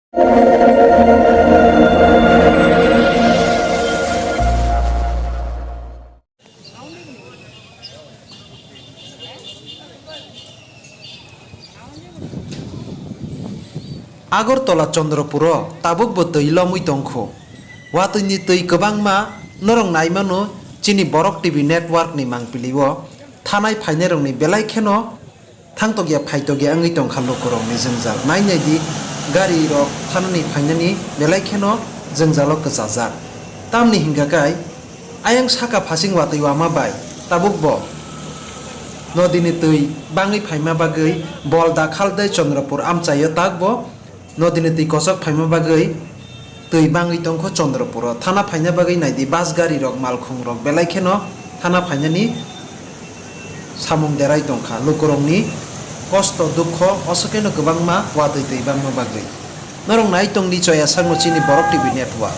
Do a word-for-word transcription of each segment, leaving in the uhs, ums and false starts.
Agartala Chandrapuro tabukbo twi lomwi tongkho. Watwini twi kwbangma norok naimano chini Borok T V network ni mangpili o thanai phainairokni belai kheno thangtokya phaitokya wngwi tongkha lukurokni jwngjal. Nai naidi, gari rok thanani phainani belai kheno jwngjalo kwchajak. Tamni hingkha kai, ayang saka phasing watwi wama bai tabukbo nodini twi bangwi phaima bagwi bol dakhal de Chandrapur amchaio takbo nodini twi kochok phaima bagwi twi bangwi tongkho Chandrapuro. Thana phaina bagwi naidi bus gari rok, malkhung rok belai kheno thana phainani samung derai tongkha. Lukurokni kosto dukho osokeno kwbangma watwi twi bangma bagwi. Norok nai tongdi choya sakno chini Borok T V network.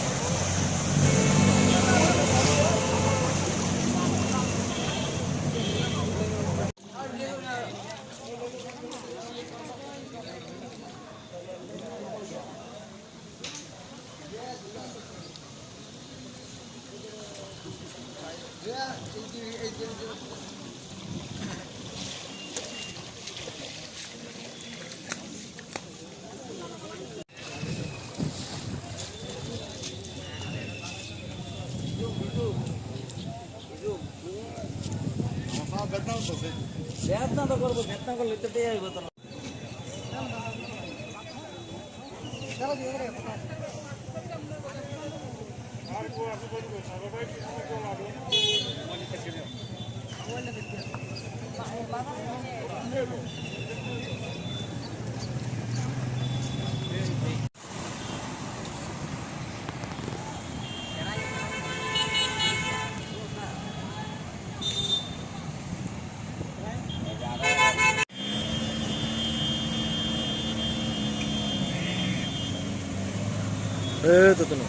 Eh, tuh, tuh, no.